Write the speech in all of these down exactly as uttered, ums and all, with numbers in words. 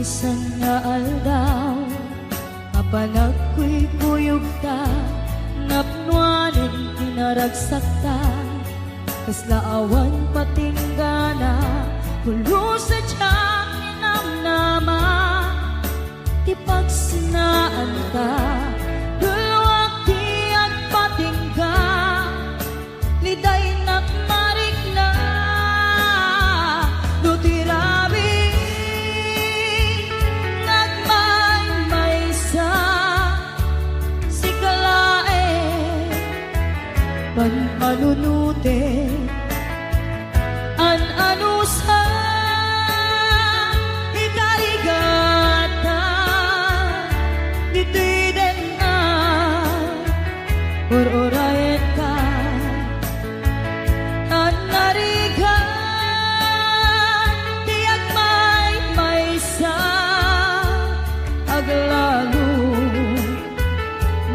Maysa nga aldaw, a panagkuykuyogta, napnoanen ti naragsakta, kasla awan patinggana, pulos a diak ninamnama ti pagsinaanta, duluak ti agpatingga, lidaynak marikna, no ti rabii nga agmaymaysa, sika laeng panpanunotek. An-anusan, ikarigatan, ditoy denna, ur-urayenka. Narigat ti agmaymaysa, aglalo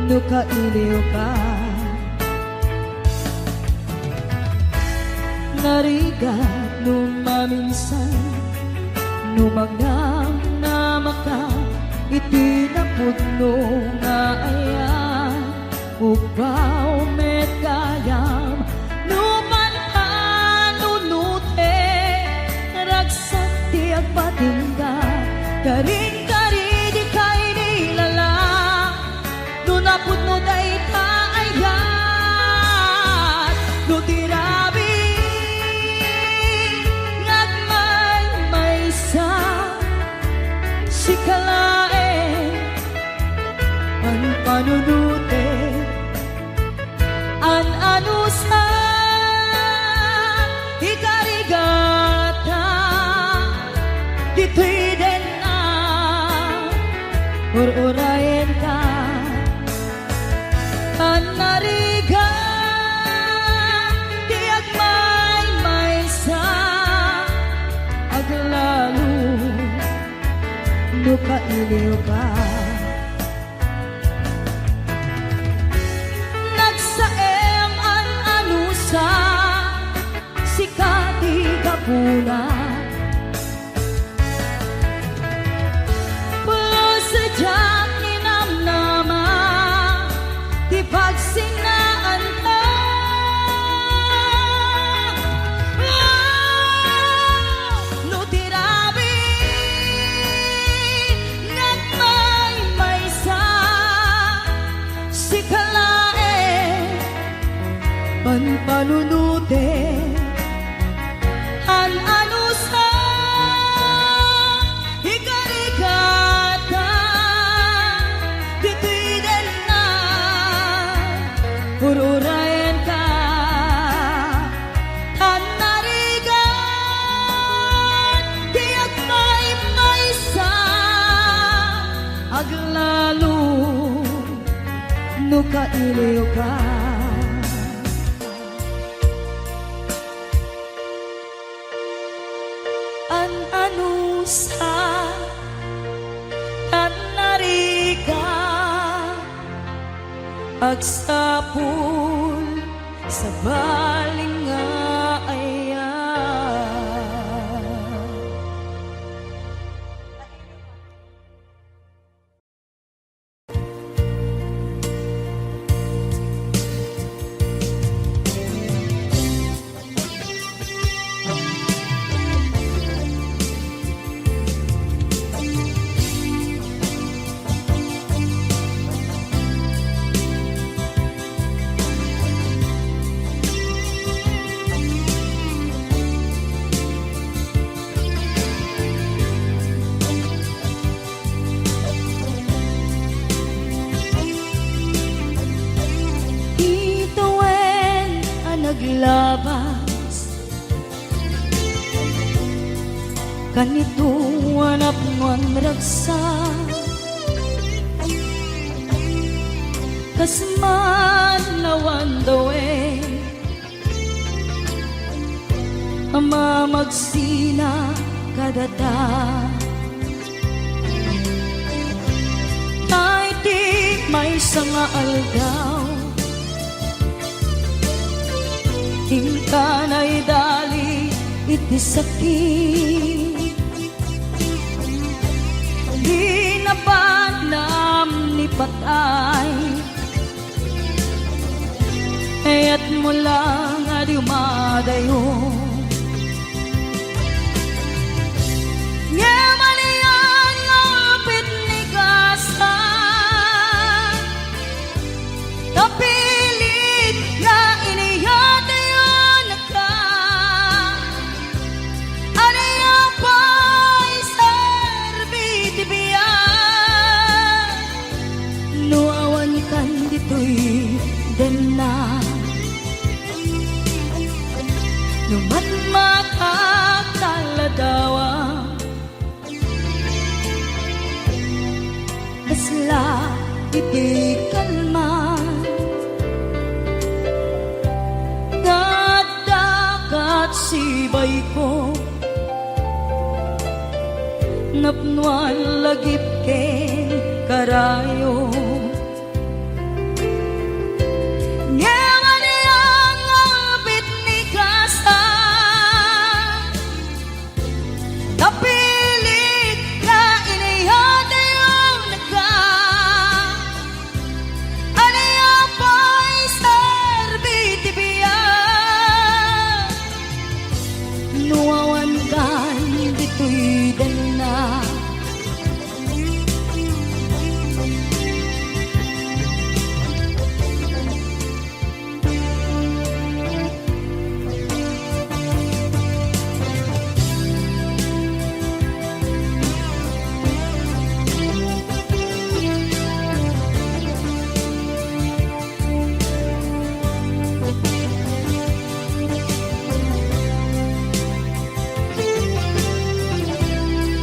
no kailiwka. Narigat no maminsan, no magnamnamaka iti napudno nga ayan. Ubaw met gayam no panpanunotek, ragsak ti agpatingga, karin-kari dika inilala, no napudno dayta ayat, no ti rabii nga agmaymaysa, sika laeng panpanunotek. An-anusan, ikarigatan, ditoy denna, ur-urayenka. Narigat ti agmaymaysa, aglalo no kailiwka. Nagsaem an-anusan, sika ti gapuna. Pulos a diak ninamnama ti pagsinaanta. No ti rabii nga agmaymaysa, sika laeng panpanunotek. An-anusan, ikarigatan, ditoy denna, ur-urayenka. Narigat ti agmaymaysa, aglalo no kailiwka. An-anusan, narigat, agsapul, sabali nga ayan. Itawen a naglabas, kanito a napnoan ragsak, kas man awan dawen a mamagsina kadata. Ta iti maysa nga aldaw, inka naidali iti sakit. Nabanam ni patay, kayatmo lang a dumadayo. Ngem ania nga pitnigasan, napilit nga iniyatayonka. Ania pay serbi ti biag no awan kan ditoy denna? No matmatak ta ladawa, kasla iti kalman nga adda kat sibayko, napnoan lagip ken karayo. Ngem ania nga pitnigasan, napilit nga iniyatayonka. Ania pay serbi ti biag no awan kan ditoy denna?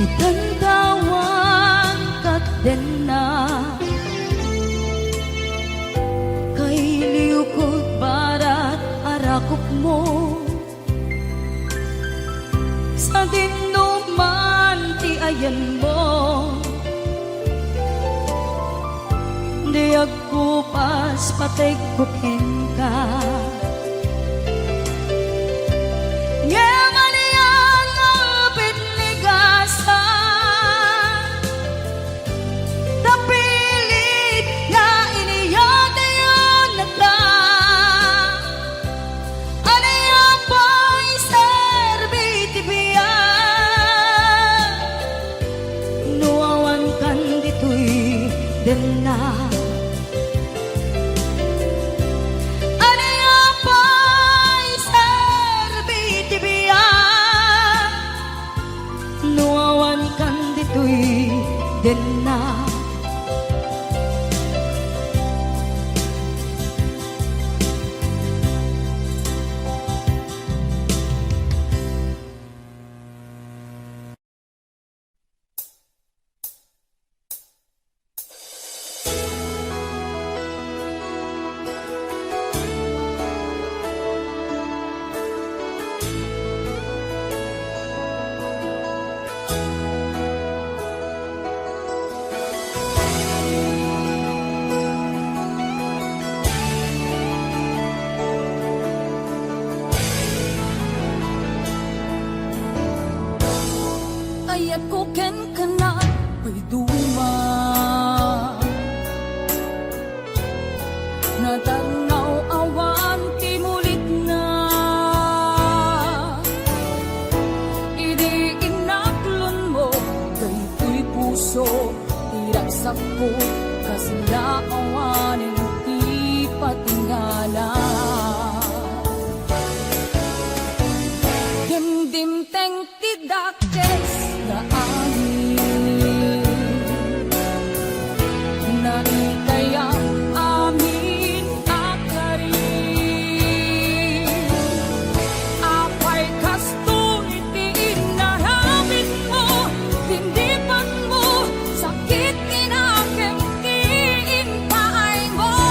Itantawan kat denna, kailiwko barat a rakupmo. Sadinoman ti ayanmo, di agkupas pategko kenka. Ngem ania nga pitnigasan, napilit nga iniyatayonka. Ania pay serbi ti biag no awan kan ditoy denna? Ania pay serbi ti biag no awan kan ditoy denna? Ayatko kenka, paiduma. Natarnaw awan ti mulitna. Idi inaklonmo daytoy puso, ti ragsakko, kasla awanen ti patinggalan. Dimdimteng ti dakes nga amin. Naitayam amin a karin. Apay kastoy ti inaramidmo, tindipanmo, sakit ti nakem ti impaaymo.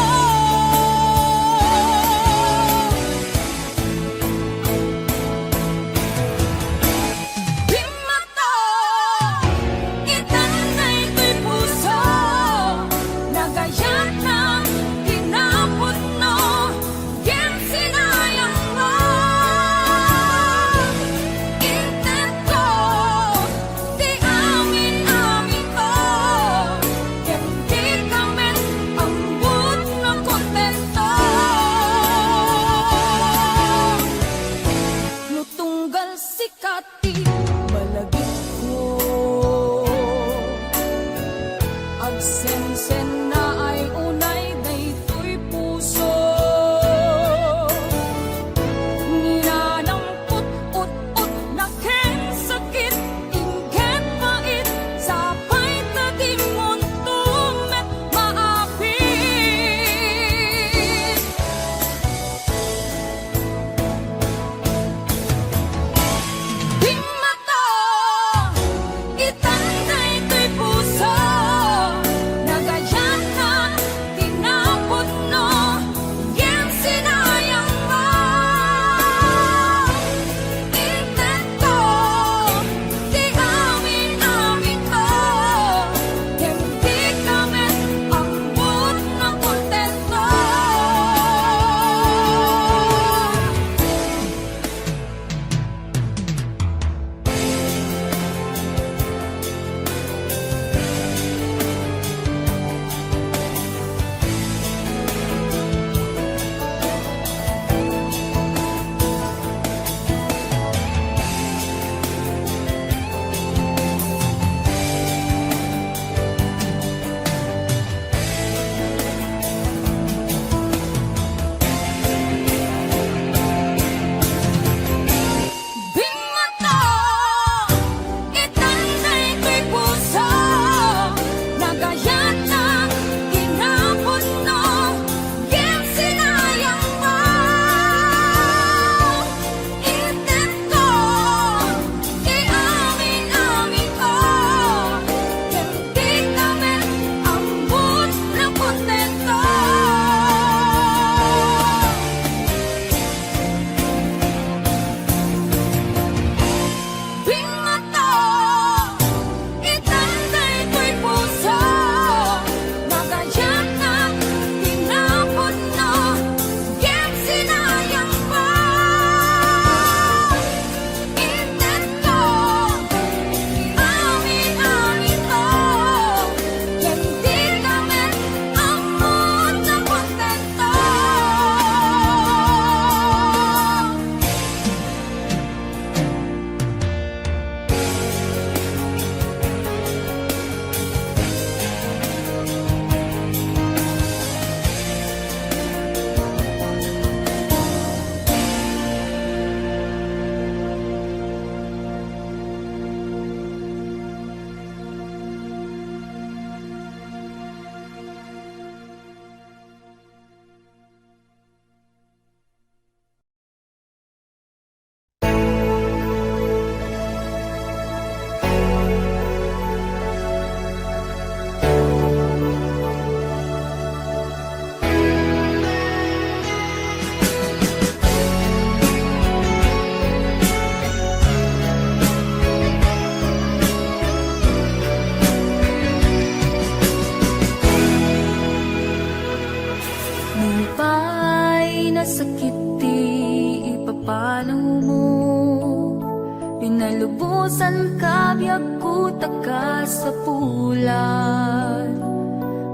Sapulan,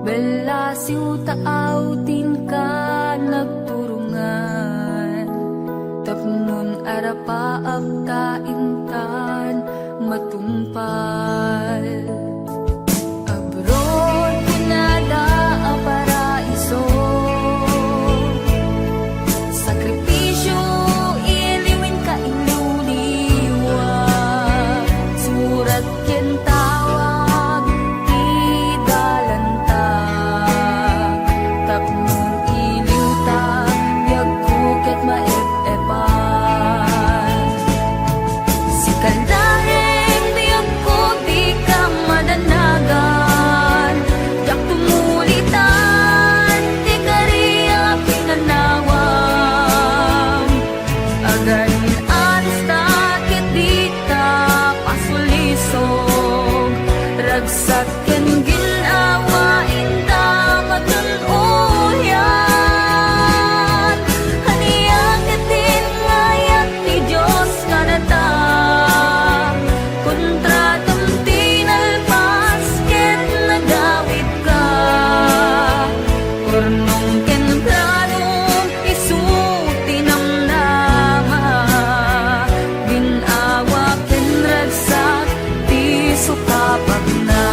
bellasiw ta awtinka nagturongan, tapnon arapaap ta intan matungpal. Abroad kunada a paraiso, sakripisio iliw inka iliwliwa, surat ken tawag ti dalanta, tapno iliwta biagko ket maep-epan. Sika laeng biagko, dika madanagan, diak tumulitan ti kari a pinanawam. Agan-anusta ket dita pasulisog, ragsak ken gin-awa inta matun-oyan. Ania ket ti inngayat ti Dios kadata? Kontratam ti nalpas ket nagawidka. Urnong ken planom isu ti namnama. Gin-awa ken ragsak ti sukapakna.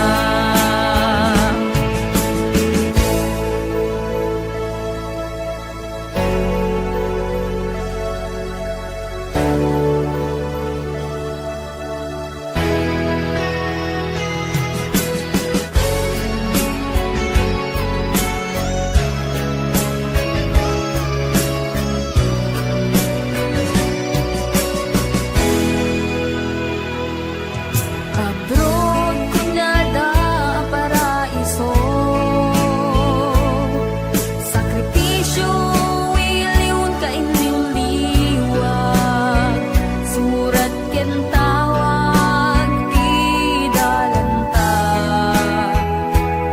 Abroad kunada a paraiso, sakripisio iliw inka iliwliwa, surat ken tawag ti dalanta,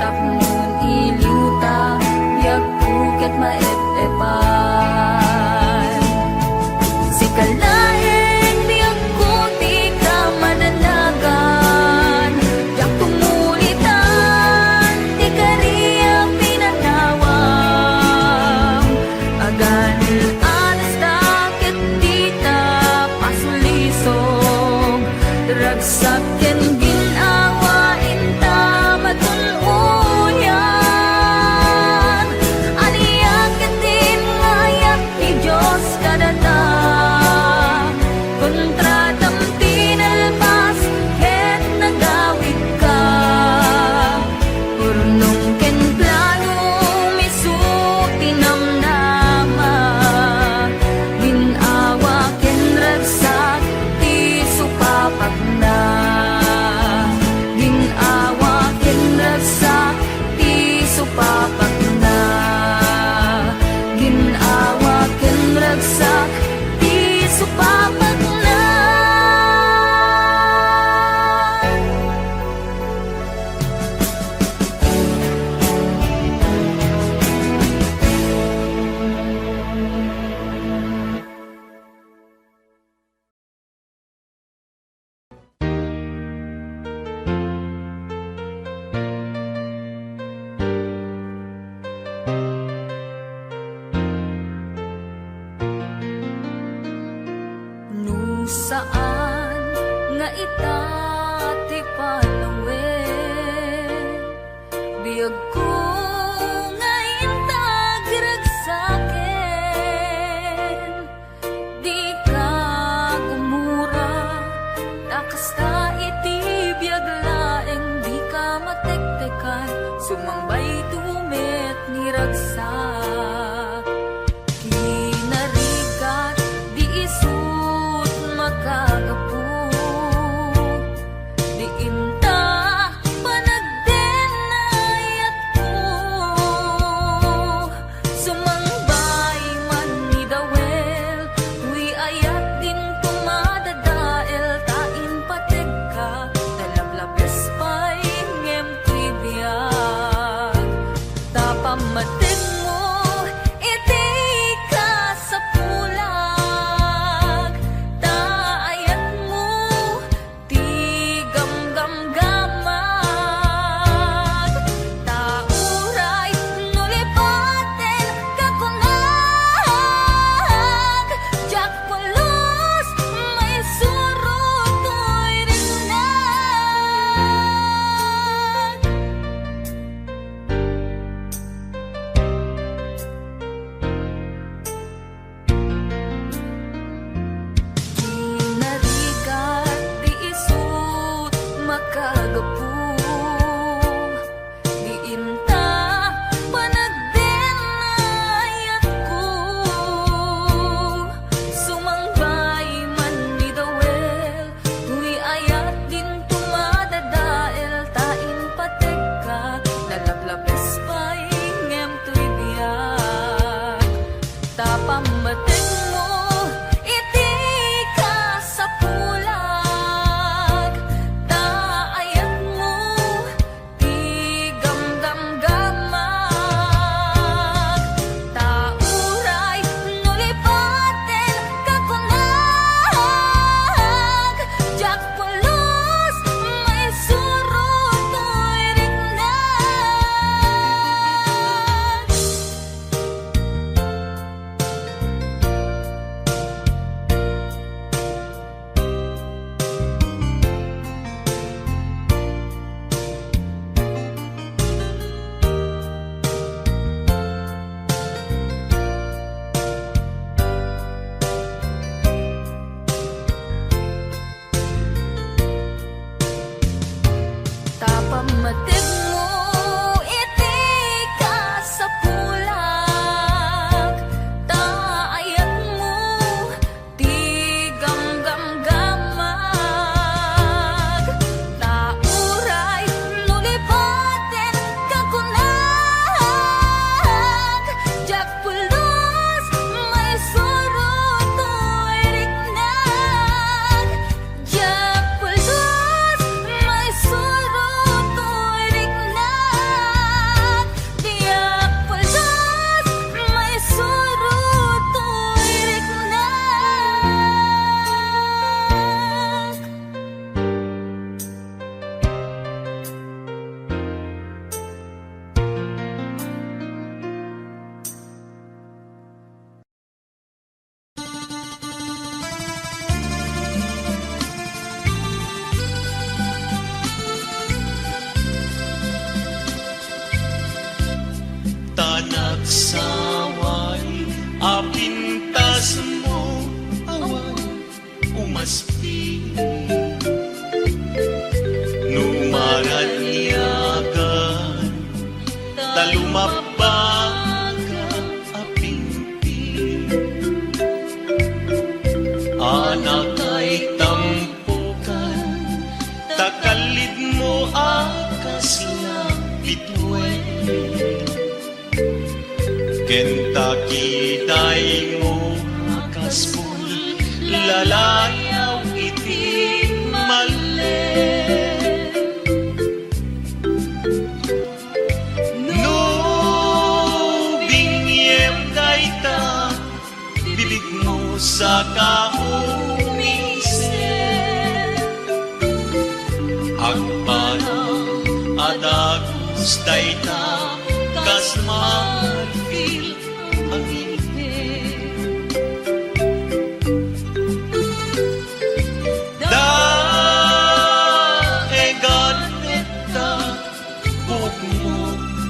tapnon iliwta biagko ket maep-epan. Sika laeng biagko, dika madanagan, diak tumulitan ti kari a pinanawam. Agan-anusta ket dita pasulisog, ragsak ken gin-awa inta matun-oyan. Ania ket ti inngayat ti Dios kadata? Kontratam ti nalpas ket nagawidka. Urnong ken planom isu ti namnama. Gin-awa ken ragsak ti supapakna. Gin-awa ken ragsak ti supapakna. Gin-awa ken ragsak ti supapakna. No saan nga ita ti panawen, biagko nga inta agragsaken. Dika gumura, ta kasta iti biag laeng dika matektekan, sumangbayto met ni ragsak. Kinarigat, di isut makagapu, di inta panagdenayatko. Sumangbay man ni Dawel, toy ayat dinto madadael, ta impategka, ta lablabes pay ngem toy biag. Matedmo iti kasapulak, ta ayatmo ti gamgamgamag. Ta uray no lipatenka kunak, diak pulos maisuro toy riknak. Diak pulos maisuro toy riknak. Diak pulos maisuro toy riknak. Ta nagsaway a pintasmo, awan umaspi. No maraniagan ta lumabbaga a pingping, anakay tampokan ta kallidmo a kasla bituen. Ken ta kidaymo a kasbul, lalayaw iti mallet. No biniem dayta, bibigmo saka umisen. Agparang a dagus dayta kas marfil a ngipin. Daegan netta, buokmo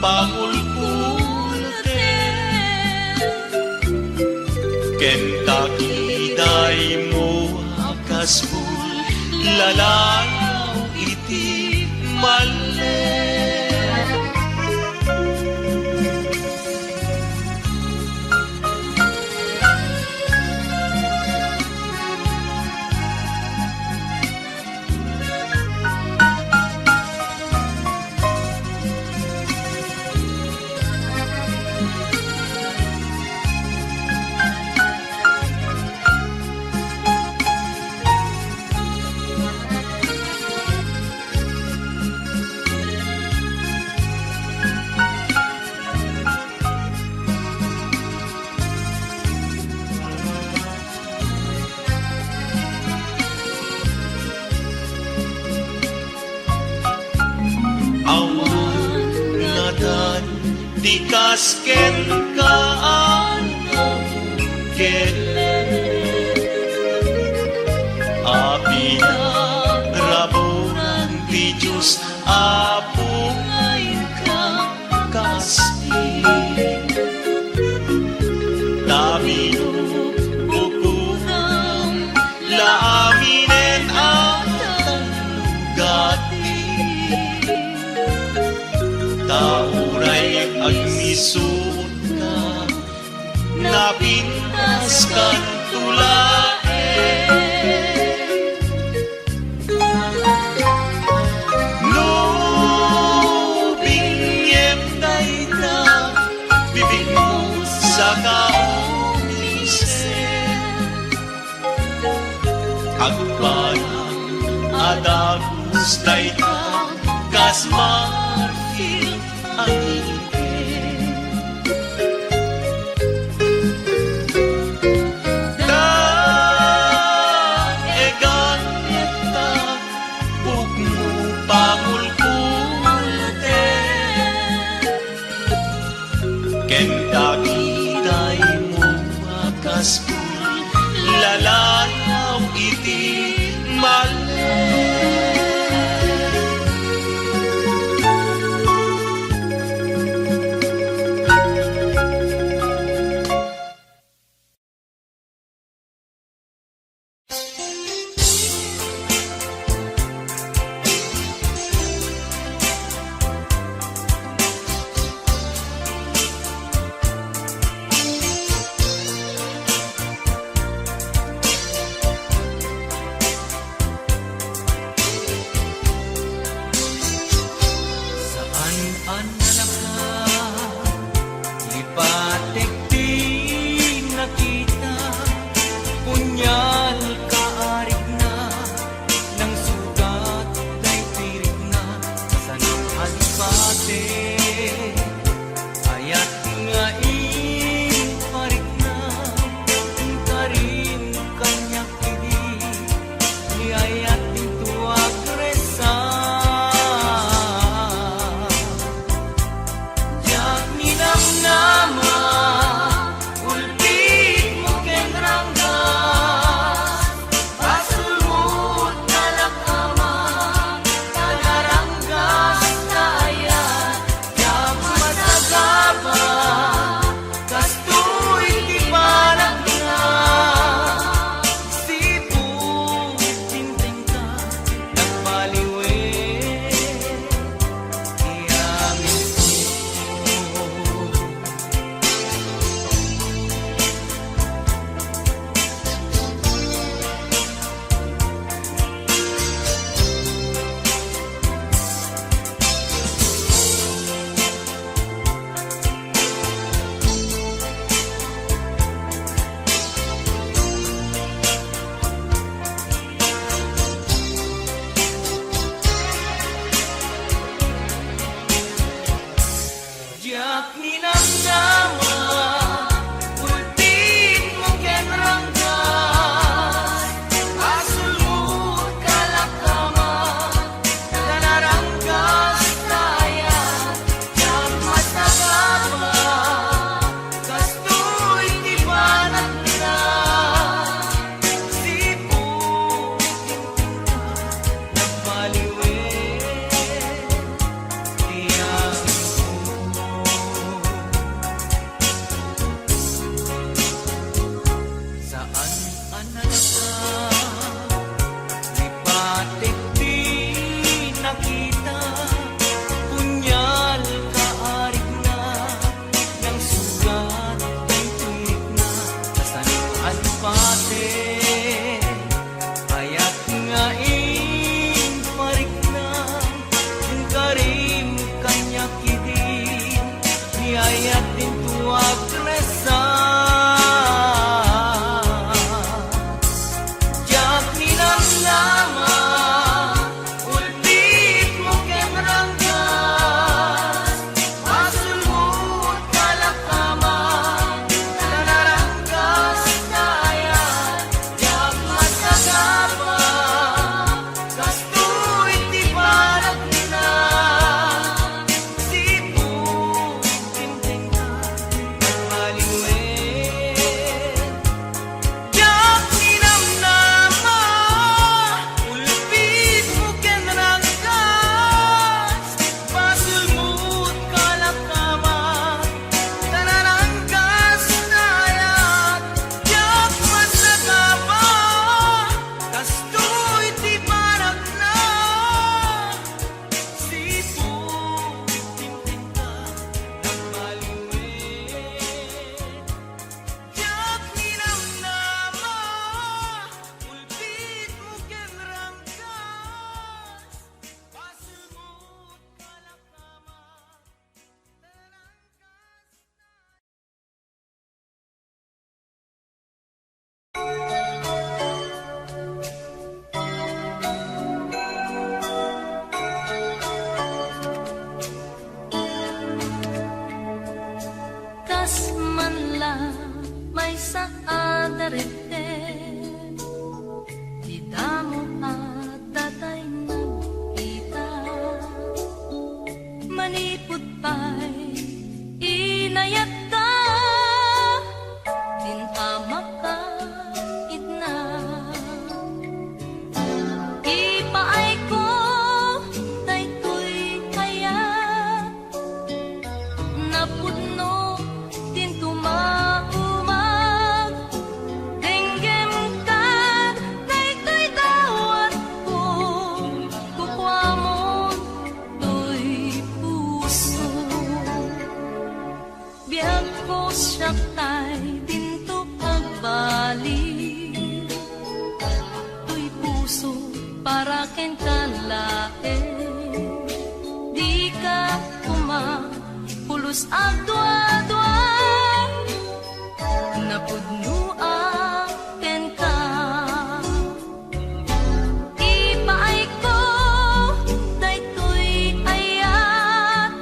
pangulkulten. Ken ta kidaymo a kasbul, lalayaw iti mallet. Awan ngatan ti kas kenka a naungkel. A pinangrabunan ti Dios a pungayka kasdi. Ta binubukodam la aminen a tallugati. Ta uray agmisuotka, napintaskanto laeng. No biniem dayta, bibigmo saka umisen. Agparang a dagus dayta kas marfil a ngipin. Daegan netta, buokmo pangulkulten. Ken ta kidaymo a kasbul, lalayaw iti mallet. Ayat nga iparikna, karim kaniak idi, ni ayat dito agresa. Diak ninamnama, ulpit mo ken ranggas, basolmo kalakama, kada ranggas ta ayat, diak masagaba, kastoy ti panagna. Sipud tintengka, nagbaliwen ti amin. Diak ninamnama, ulpit mo ken ranggas, basolmo kalakama, kada ranggas ta ayat, diak masagaba, kastoy ti panagna. Sipud tintengka, nagbaliwen ti amin. Saan a nalaka, lipatek ti nakita, punyal kaarigna, nang sugat daytoy rikna, kasano a lipatek. Ayat nga imparikna, inkarim kaniak idi, ni ayat dinto agresa. Diak ninamnama, ulpit mo ken ranggas, basolmo kalakama, kada ranggas ta ayat, diak masagaba, kastoy ti panagna. Sipud tintengka, nagbaliwen. Diak ninamnama, ulpit mo ken ranggas, basolmo kalakama, kada ranggas ta ayat, diak masagaba, kastoy ti panagna. Sipud tintengka, nagbaliwen. Diak ninamnama, ulpit mo ken ranggas, basolmo kalakama, kada ranggas ta Kas man la maysa a daretten ti damo a datay nagkita. Manipud pay inayatta din a makaitna. Ipaayko daytoy ayat, napudno din tumaumag. Denggem kad daytoy dawatko, kukuamon toy puso. Biagko siak tay dinto agbaliw. Toy puso para kenka laeng. Dika koma pulos agduadua. Napudnoak kenka. Ipaayko daytoy ayat,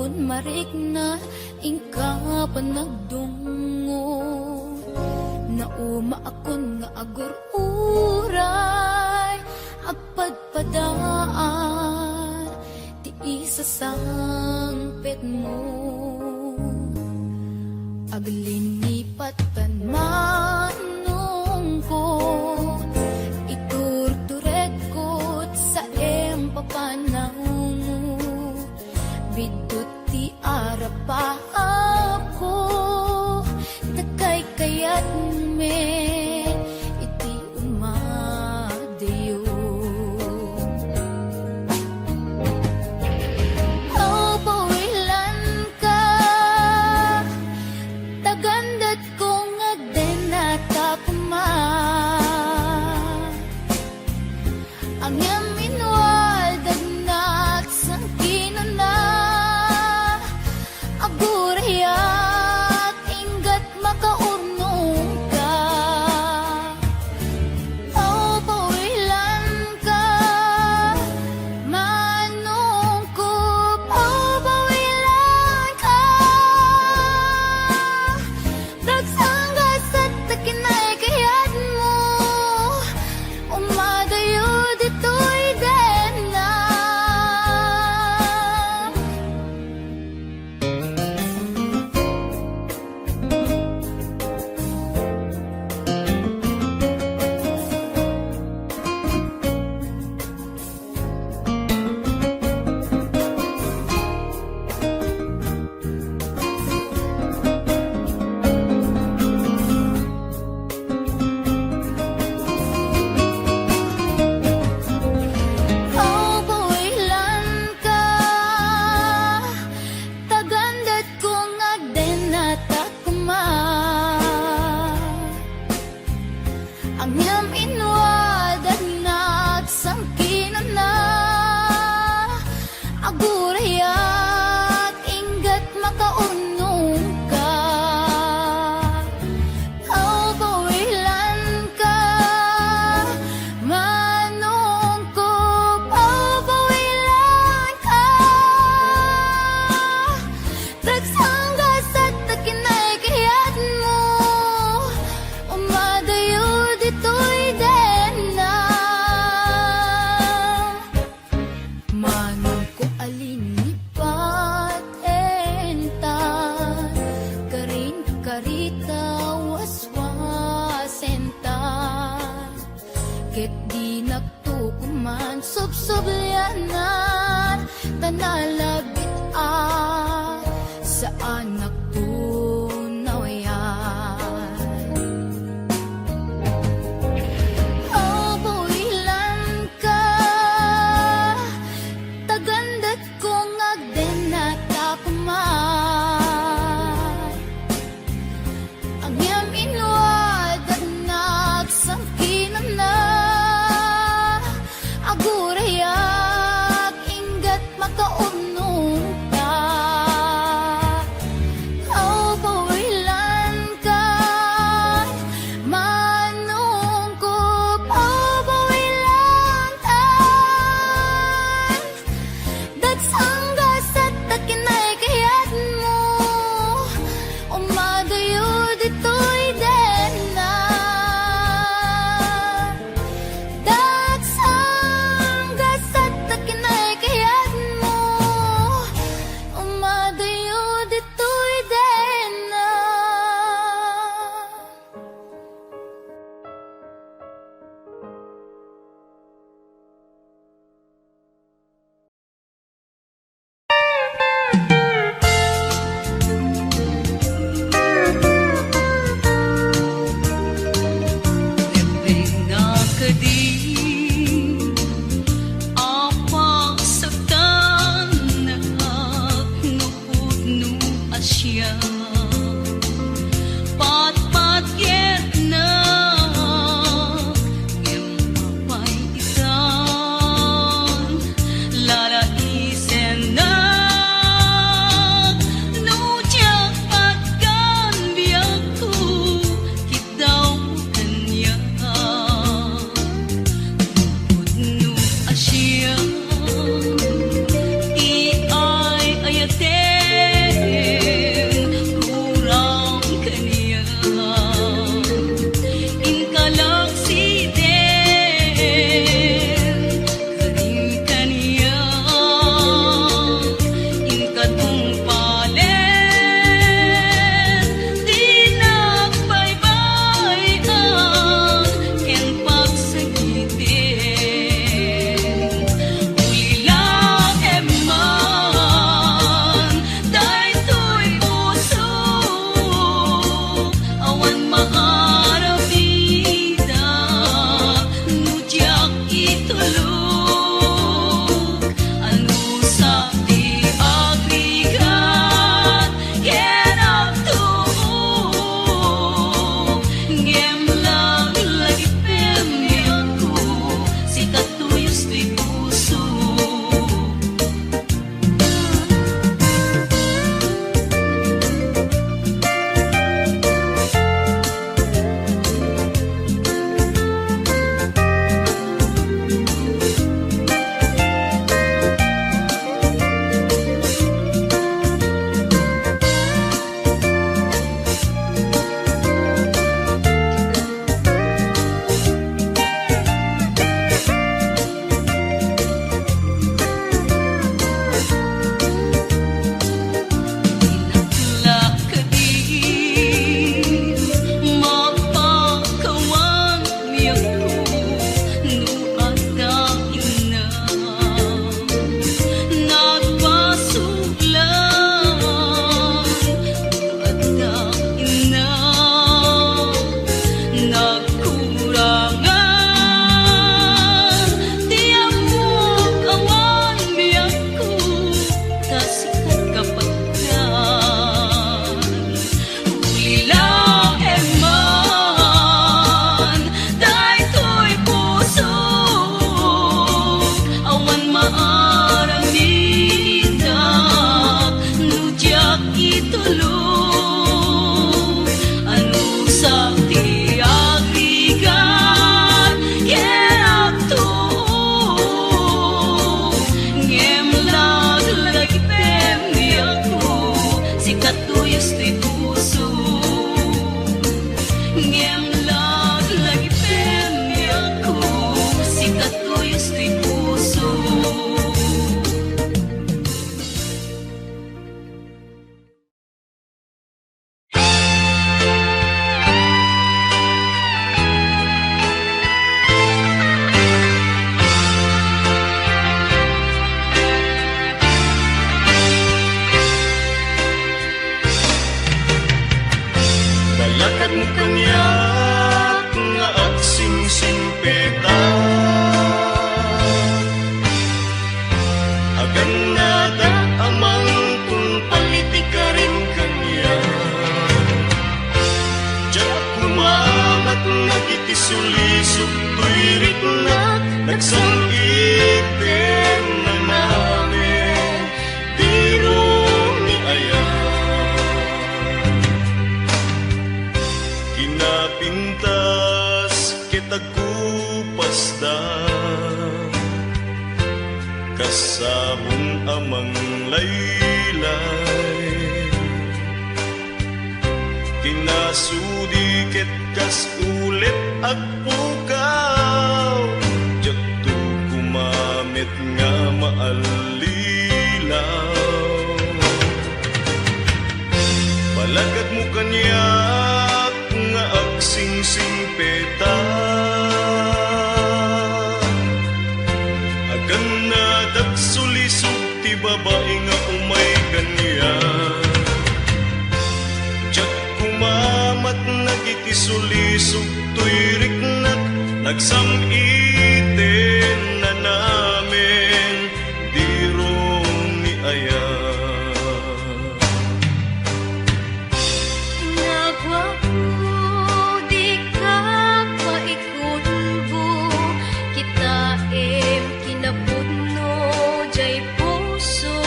Marikna, inka panagdungngo. Naumaakon nga agur-uray, agpadpadaan ti isasangpetmo. Aglinipatan manongko, iturturedko ti saem papanawmo. Biddut ti arapaapko, ta kaykayatmi iti umadayo. Aw, pawilanka, ta gandetko nga agdennatak koma. Ngem inwal dagnak sangkinana, agurayak inggat makaurnongka. Aw, pawilanka, manongko, aw, pawilanka. Dagsanggasat ta kinaykayatmo, umadayo ditoy denna. Aw, pawilanka, ta gandetko nga agdennatak koma. Ngem inwal dagnak sangkinana, agurayak inggat makaurnongka. Aw, pawilanka, manongko, aw, pawilanka. Dagsanggasat ta kinaykayatmo, umadayo ditoy denna. Manongko, alinipatenta, karin karita waswasenta. Ket dinakto koma subsublianan, ta nalabit a saanakto nawayan. Aw, pawilanka, ta gandetko nga agdennatak koma. Ngem inwal dagnak sangkinana, agurayak inggat makaurnongka. Aw, Itulong, anusak ti agrigat ken agtuo. Ngem laglagipen ni ako, sika tuyos ti puso. Ngem laglagipen ni ako, sika tuyos ti puso. Balakadmo kaniak nga agsingsingpeta. Agannadak a mangtungpal iti karim kaniak. Diak koma matnag iti sulisog toy riknak, nagsam-iten nanamen ti rumi aya. Kinapintas ket agkupasda, kas sabong a manglaylay. Kinasudi ket kas ulit agpukaw, diakto koma met nga maallilaw. Balakadmo kaniak nga agsingsingpeta. Agannadak sulisog ti babai nga umay kaniak. Diak koma matnag iti sulisog toy riknak, nagsam-iten nanamen ti rumi aya. Nga guapo, dika paikunbo, kitaem kinapudno jay puso.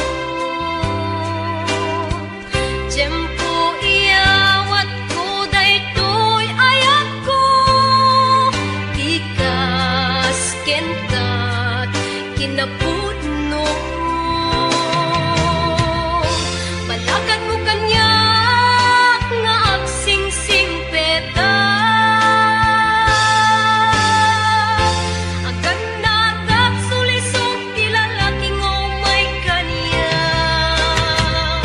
Tiempo iyawatko daytoy ayatko, ti kas kenkat kinapudno. Balakadmo kaniak nga agsingsimpeta. Agannadak sulisog ti lalaki nga umay kaniak.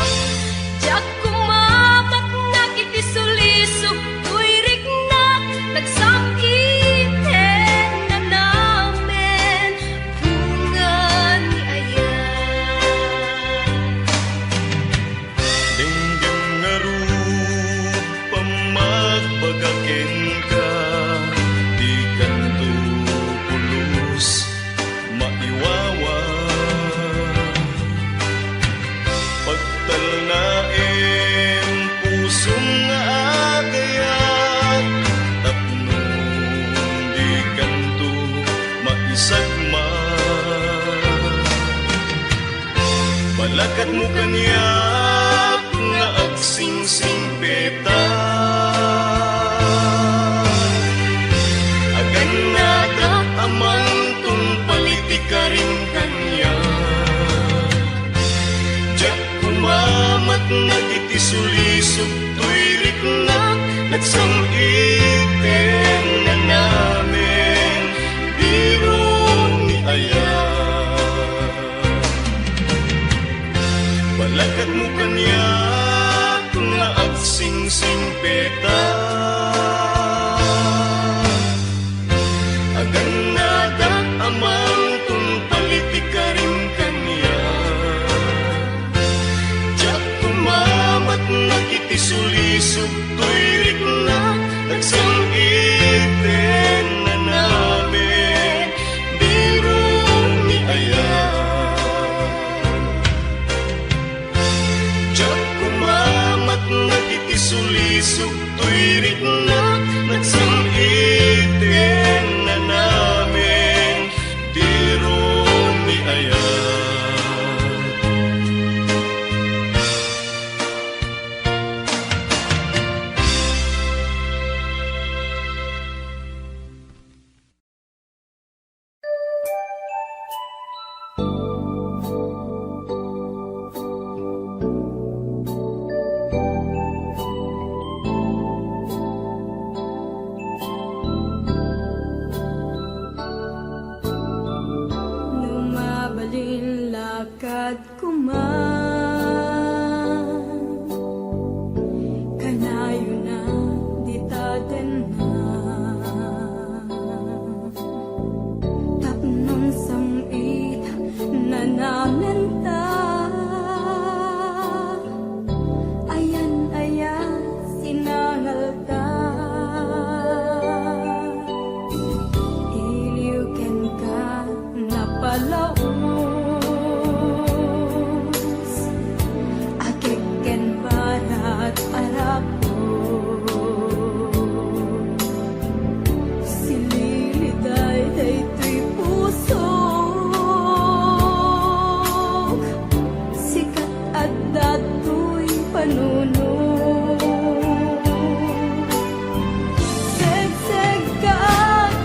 Diak koma matnag iti sulisog toy riknak, nagsam-iten nanamen bunga ni ayat. Denggem ngarud pammagbaga kenka, dikanto pulos maiwawa. Pagtalnaem pusom nga agayat, tapno dikanto maisagma. Balakadmo kaniak nga agsingsimpeta. Agannadak a mangtungpal iti karim kaniak. Diak koma matnag iti sulisog toy riknak, nagsam-iten nanamen ti rumi ayat. Balakadmo kaniak nga agsingsimpeta. Agannadak a mangtungpal iti karim kaniak. Diak koma matnag iti sulisog toy riknak, nagsam-iten nanamen ti rumi ayat. Diak koma matnag iti sulisog toy riknak, nagsam-iten nanamen ti rumi ayat. Nuno, segsegka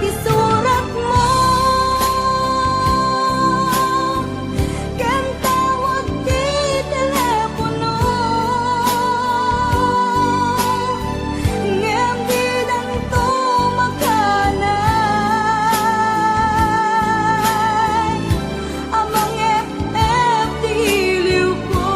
ti suratmo, ken tawag ti telepono, ngem didanto makanay a mangep-ep ti iliwko.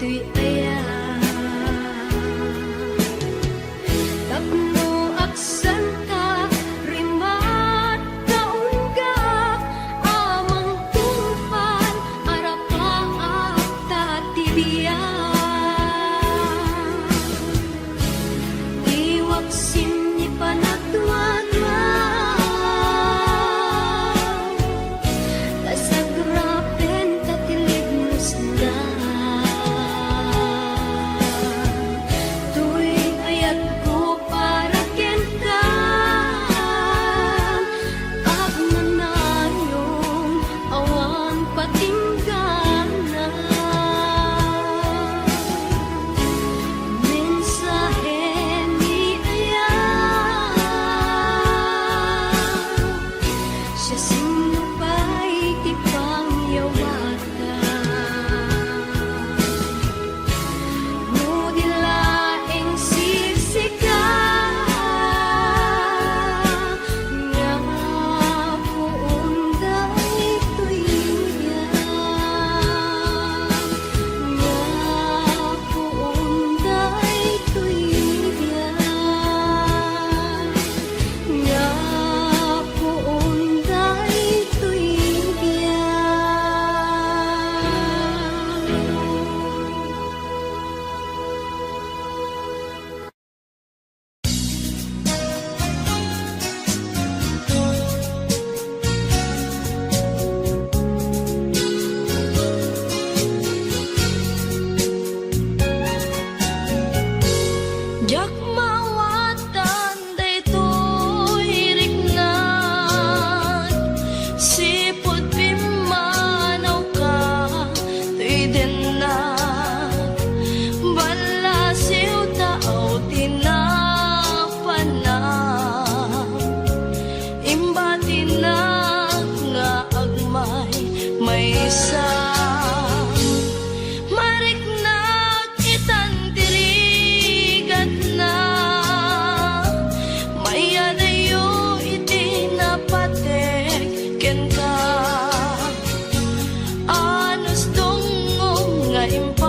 Aya, tapno agsanka, rimatka, unggak a mangtungpal, arapaak ta ti biag. Iwak sin ni panagduadua, ta sagrapen ta ti libnosna. Toy ayatko para kenka, agnanayon, awan patinggana. Mensahe ni Aya, siasino pay ti pangyawatna? No di laeng sisika, nga puon daytoy biag, nga puon daytoy biag, nga puon daytoy biag. Diak maawatan daytoy riknak, sipud pimmanawka toy dennak, ballasiw tao ti napanak. Imbatinak nga agmaymaysa, mariknak itan ti rigatna. Mayadayo iti napateg kenka. Anus dungngom nga impa-